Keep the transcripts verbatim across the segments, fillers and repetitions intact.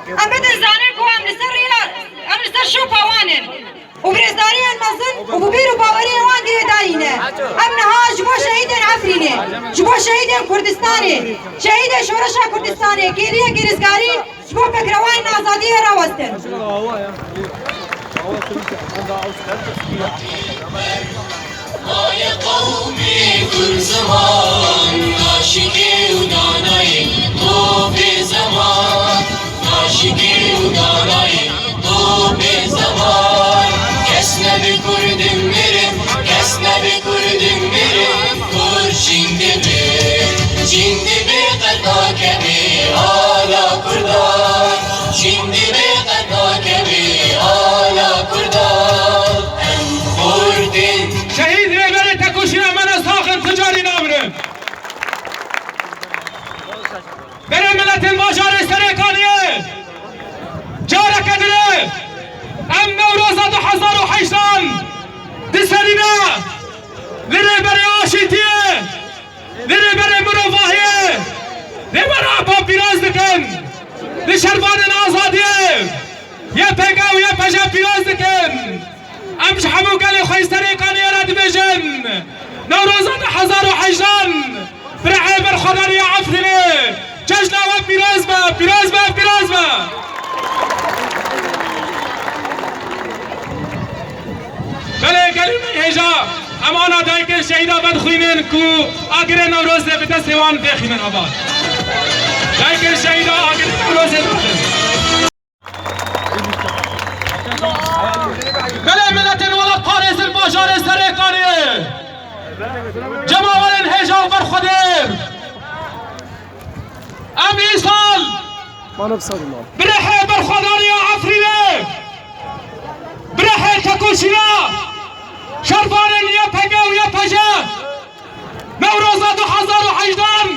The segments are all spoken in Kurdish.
Em bidin zanîn ku em li ser rêya, em li ser şopa wan in. Û bi rêzdariyên mezin û bi bîr û baweriyên wan girêdayî ne. Em niha ji bo şehîdên Efrînê, ji bo şehîdên Kurdistanê, şehîdên Şoreşa Kurdistanê, kêliyekî rizgarî ji bo pêkrewayên azadiyê rawestin. Ay qewmê kurziman, aşikê û danayê, topê zeman, aşikê û danayê, topê zeman. Kes nebe Kurdin mirim, kes nebe Kurdin mirim, Kurd jîndibe, jîndibe qet nakeve ala Kurdan, jîndibe qet nakeve ala Kurdan, em Kurdin. Şehîd Rêberê Tekoşîna me ne sax in, tu carî namirin. Berê miletên bajarê Serêkaniyê, careke dire em Newroza du hezar û hejdan di serî de li Rêberê Aşîtiyê, li Rêberê Mirovahiyê, Rêber Apo pîroz dikin, li şervanên azadiyê, Y P G û Y P J pîroz dikin. Em ji hemû gelê xwe yî Serêkaniyê re dibêjin, Newroza du hezar û hejdan, bi rihê berxwedaniya Efrînê, cejna we pîroz be, pîroz be, pîroz be. Belê gelê me hêja, em ana dayikên şehîda vedixwînin ku agirê Newrozê bi destê wan vêxînin heval. Dayikên şehîda agirê Newrozê bixin. Belê miletên welatparêz li bajarê Serêkaniyê, cemawerên hêja û berxwedêr. Em îsal bi rihê berxwedaniya Efrînê, bi rihê tekoşîna şervanên Y P G û Y P J, Newroza du hezar û hejdan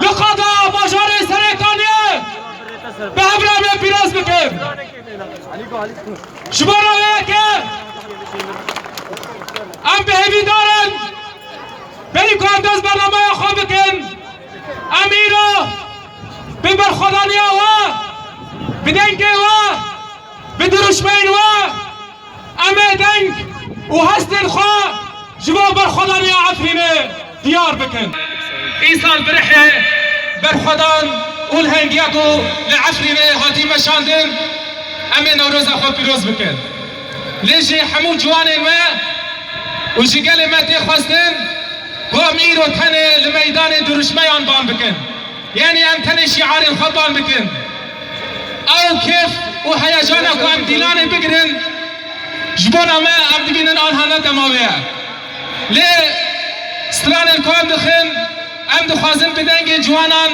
li qada bajarê Serêkaniyê bi hev re em ê pîroz bikin. Ji bo reweyeke em bi hêvîdar in, berî ku em dest bernameya xwe bikin, em îro bi berxwedaniya we, bi dengê we, bi dirûşmeyên we, em ê deng û hestên xwe ji bo berxwedaniya Efrînê diyar bikin. Îsal bi rihê berxwedan û lihengiyê ku li Efrînê hatî meşandin, em ê Newroza xwe pîroz bikin. Lê jî hemû ciwanên me û ji gelê me tê xwestin ku em îro tenê li meydanê dirûşmeyan ban bikin. Yanî em tenê şiarên xwe ban bikin. Ew kêf û heyecana ku em dîlanê bigirin, ji bona me em dibînin anha ne dema wê ye. Lê stranên ku em dixin, em dixwazin bi dengê ciwanan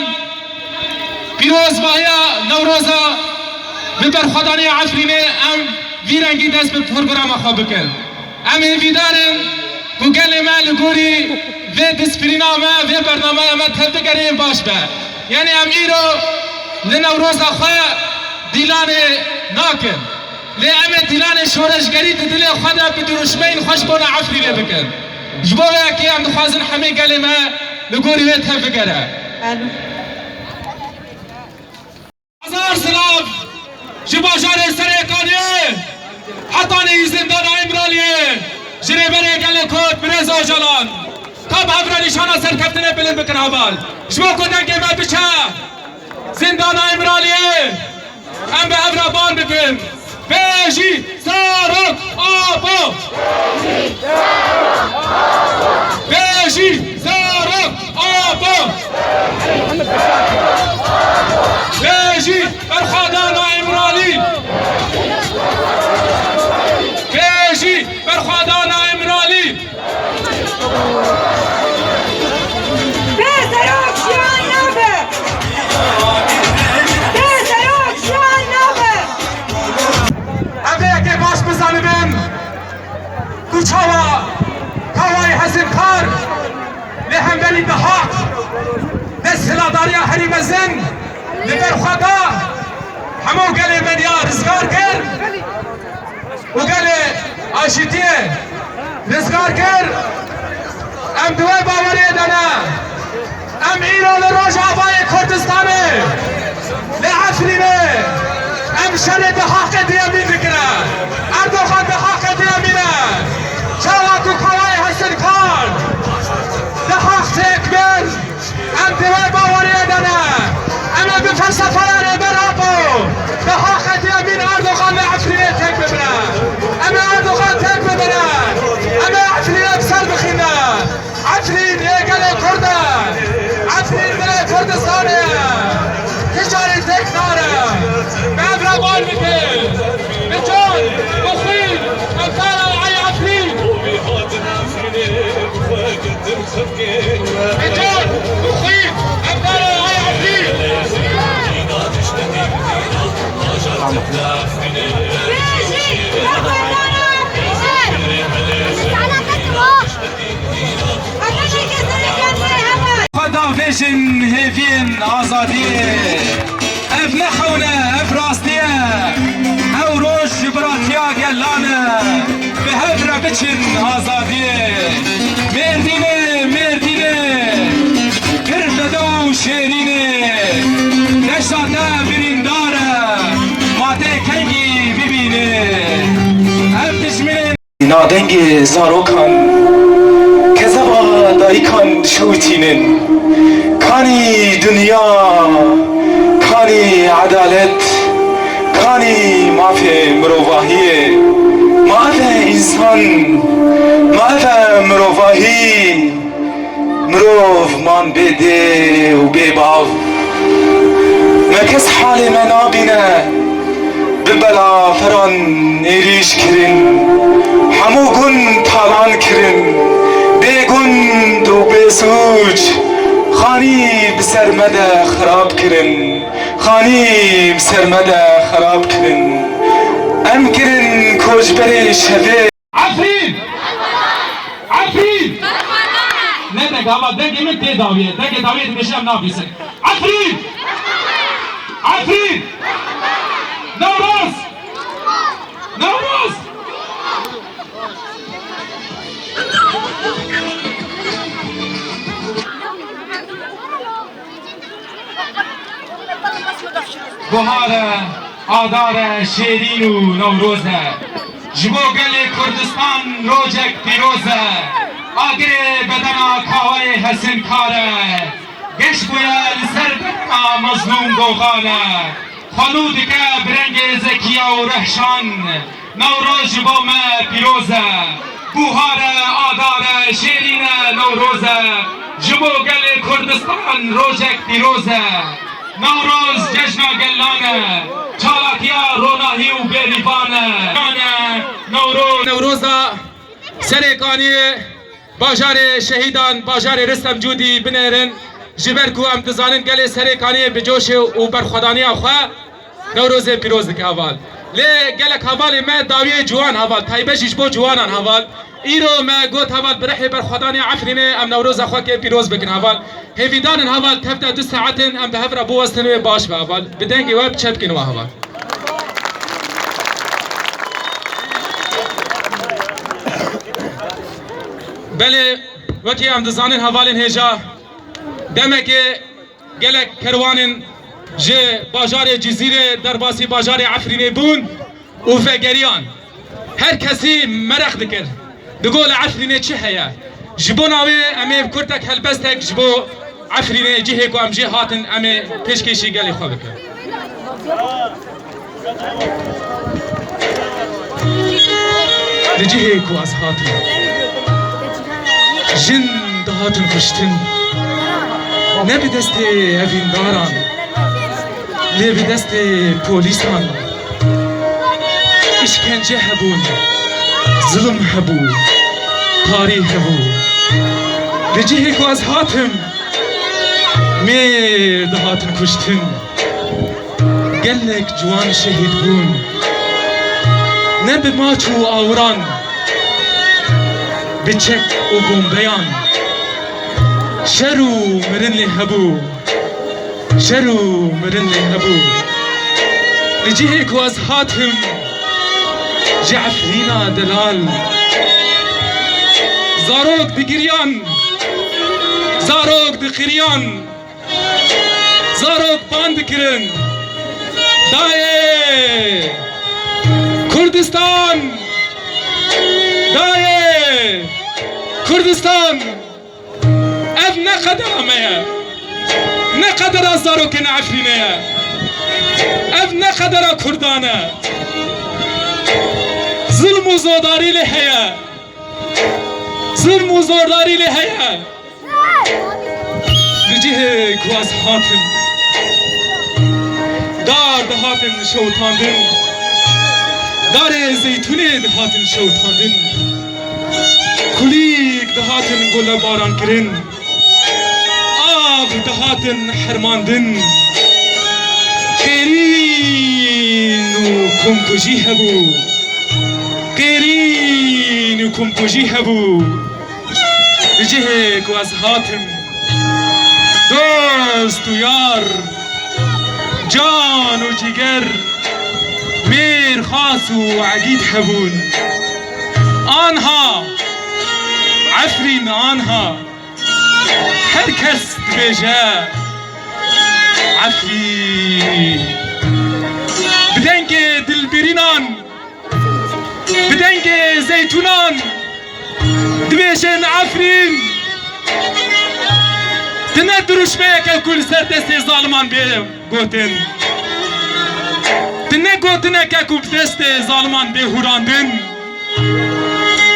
pîrozbahiya Newroza bi berxwedaniya Efrînê em vî rengî dest bi programa xwe bikin. Em hêvîdar in ku gelê me li gorî vê disîplîna me, vê bernameya me tevbigere yên baş be. Yanî em îro li Newroza xwe dîlanê nakin. Lê em ê dîlanê şoreşgerî di dilê xwe de bi dirûşmeyên xwe ji bona Efrînê bikin. Ji bo vê yekê em dixwazin hemî gelê me li gorî wê tevbigere. Hezar silav ji bajarê Serêkaniyê hetanî zindana Îmraliyê ji Rêberê Gelê Kurd Birêz Ocalan. Ka bi hev re nîşana serkeftinê bilind bikin heval. Ji bo ku dengê me biçe zindana Îmraliyê, em bi hev re ban bikin. Bêjî Zarok Apo! Bêjî Zarok Apo! Bêjî berxwedana Îmralî! Bêjî berxwedana Îmralî! Bê Zarok jiyan nabe! Bê Zarok jiyan nabe! Em vê yekê baş bizanibin ku çawa Kawayê Hezînxar li hemberî dehaq desthilatdariya herî mezin li ber xwe da, hemû gelê me ya rizgar kir û gelê aşîtiyê rizgar kir. Em di wê baweriyê de ne. Em îro li Rojavayê Kurdistanê, li Efrînê, Erê di haqê diyemîn dikire. Erdogan di haqê diyemîn e. Çawa ku kawayê Hesin Kar di haq têk bin, em di wê baweriyê de ne. Em ê bi felsefeya Rêber Apo di haqê diyemîn Erdogan li Efrînê têk bibine. Em ê Erdogan têk bibine. Em ê Efrînê bi ser bixîne. Efrîn yê gelê Kurd e. Efrîn dilê Kurdistanê ye. Hicarî têk nare. Me ev re bal bike. Bi can, bi xwîn, em dara ey Efrîn. Bi can, bi xwîn, em dara ey Efrîn. Xwe davêjin hêviyên azadiyê. Ev ne xewn e, ev rastî ye. Ew roj ji biratiya gelan e. Bi hev re biçin azadiyê. Mêrdînê, Mêrdînê, pir dede û şêrînê. Deşta te birîndar e. Ma tê kengî bibînê. Ev dijminên Nadengê zarokan, kezeba dayikan dişewitînin. Kanî dinya, kanî edalet, kanî mafê mirovahiyê. Ma ev e însan, ma ev e mirovahî. Mirov man bê dê û bê bav. Me kes halê me nabîne. Bi belaferan êrîş kirin. Hemû gund talan kirin. Bê gund û bê sûc. Xanî bi ser me de xirab kirin. Xanî bi ser me de xirab kirin. Em kirin koçberê şevê. Efrîn! Efrîn! Ne deng, hava dengê min tê dawiyê. Dengê dawiyê dibêje em nabîsin. Efrîn! Efrîn! Newroz! Newroz! Buhar e, adar e, şêrîn û Newroz e. Ji bo gelê Kurdistan rojek pîroz e. Agirê bedena kawayê Hesin Kar e. Geş bûye li ser bedena Mezlûm Dogan e. Xwelû dike bi rengê Zekiya û Rehşan. Newroz ji bo me pîroz e. Buhar e, adar e, şêrîn e, Newroz e. Ji bo gelê Kurdistan rojek pîroz e. Newroz cejna gelan e. Çalakiya ronahî û bêrîvan e. Newroz. Newroza Serêkaniyê. Bajarê Şehîdan, bajarê Ristem Cûdî binêrin, ji ber ku em dizanin gelê Serêkaniyê bi coşê û berxwedaniya xwe Newrozê pîroz dike heval. Lê gelek hevalê me dawiyê ciwan heval, taybet jî ji bo ciwanan heval. Îro me got heval bi rihê berxwedaniya Efrînê em Newroza xwe kê pîroz bikin heval. Hêvîdanin heval tevde du saetin em bi hev re biwestin wê baş be heval. Bi dengê we bi çepkên we heval. Belê, wekî em dizanin hevalên hêja, demekê gelek kerwanên ji bajarê Cizîrê derbasî bajarê Efrînê bûn û vegeriyan. Her kesî mereq dikir. Digot li Efrînê çi heye? Ji bona wê em ê bi kurtek helbestek ji bo Efrînê cihê ku em jê hatin em ê pêşkêşî gelê xwe bikin. Li cihê ku ez hatim, jin dihatin kuştin, ne bi destê evîndaran, lê bi destê polîsan. Îşkence hebûn, zilm hebû, tarî hebû. Li cihê ku ez hatim, mêr dihatin kuştin. Gelek ciwan şehîd bûn. Ne bi maç û awiran, bi çek û bombeyan. Şer û mirin lê hebû. Şer û mirin lê hebû. Li cihê ku ez hatim, ji Efrîna delal. Zarok digiriyan, zarok diqiriyan, zarok ban dikirin. Dayê Kurdistan! Dayê Kurdistan! Ev ne qedera me ye, ne qedera zarokên Efrînê ye, ev ne qedera Kurdan e. Zilm û zodarî lê heye, zilm û zordarî lê heye. Li cihê ku ez hatim, dar dihatin şewitandin, darê zeytûnê dihatin şewitandin, kulîlk dihatin gulebarankirin, av dihatin hermandin. Qêrîn û komkujî hebû, qêrîn û komkujî hebû. Li cihê ku ez hatim, dost û yar, can û cîger, mêr, xas û egîd hebûn. Anha, Efrîn anha, her kes dibêje, Efrîn. Bi dengê dilbirînan, bi dengê zeytûnan dibêjin Efrîn. Tu ne dirûşmeyeke ku li ser destê zaliman bê gotin. Tu ne gotineke ku bi destê zaliman bê hûrandin.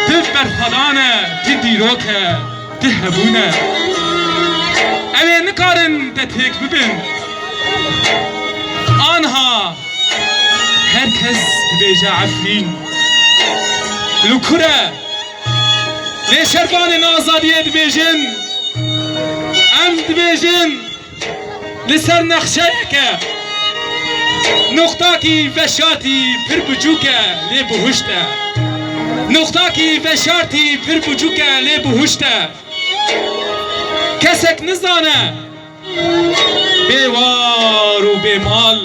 Tu berxwedan e, tu dîrok e, tu hebûn e. Ew ê nikarin te têk bibin. Anha her kes dibêje Efrîn. Li kur e? Lê şervanên azadiyê dibêjin, em dibêjin, li ser nexşeyeke, nuqtakî veşartî pir biçûk e, lê bihuşt e. Nuqtakî veşartî pir biçûk e, lê bihuşt e. Kesek nizane, bêwar û bêmal,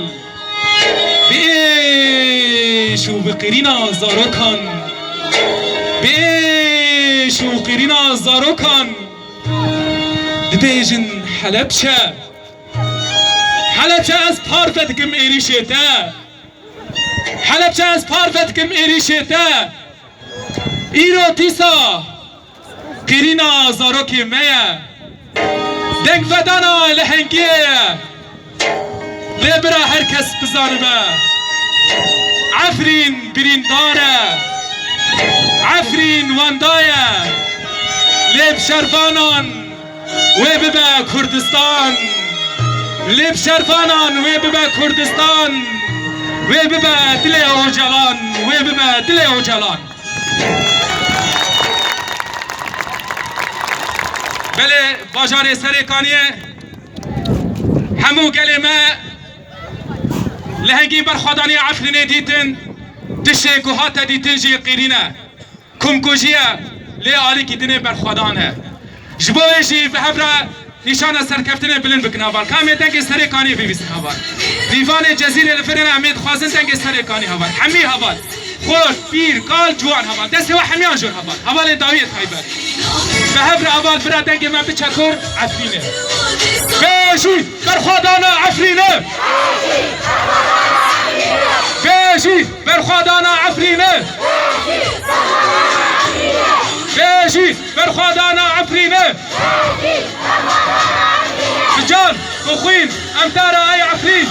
bi êş û bi qirîna zarokan, bi êş û qirîna zarokan dibêjin Helepçe. Helepçe, ez parve dikim êrîşê te. Helepçe, ez parve dikim êrîşê te. Îro dîsa qîrîna zarokê me ye. Dengvedana lehengiyê ye. Lê bira her kes bizanibe, Efrîn birîndar e. Efrîn wenda ye. Lê bi şervanan wê bibe Kurdistan. Lê bi şervanan wê bibe Kurdistan. Wê bibe dilê Ocalan. Wê bibe dilê Ocalan. Belê bajarê Serêkaniyê hemû gelê me lehengî berxwedanî Efrînê dîtin, tiştê ku hate dîtin jî qîrîn e. Komkujî ye, lê alîkî dinê berxwedan e. Ji bo wê jî bi hev re nîşana serkeftinê bilind bikin heval. Ka em ê dengê Serêkaniyê bibîsin heval. Dîvanê Cezîrê li vir e, em ê dixwazin dengê Serêkanî heval. Hemî heval. Xort, pîr, kal, ciwan heval. Destê we hemiyan jor heval. Hevalên dawiyê taybet. Bi hev re heval bira dengê me biçe kur, Efrînê. Bêjî! Berxwedana Efrînê! Bêjî! Berxwedana Efrînê! Bêjî! Berxwedana Efrînê! Bi can, bi xwîn, em te re ey Efrîn!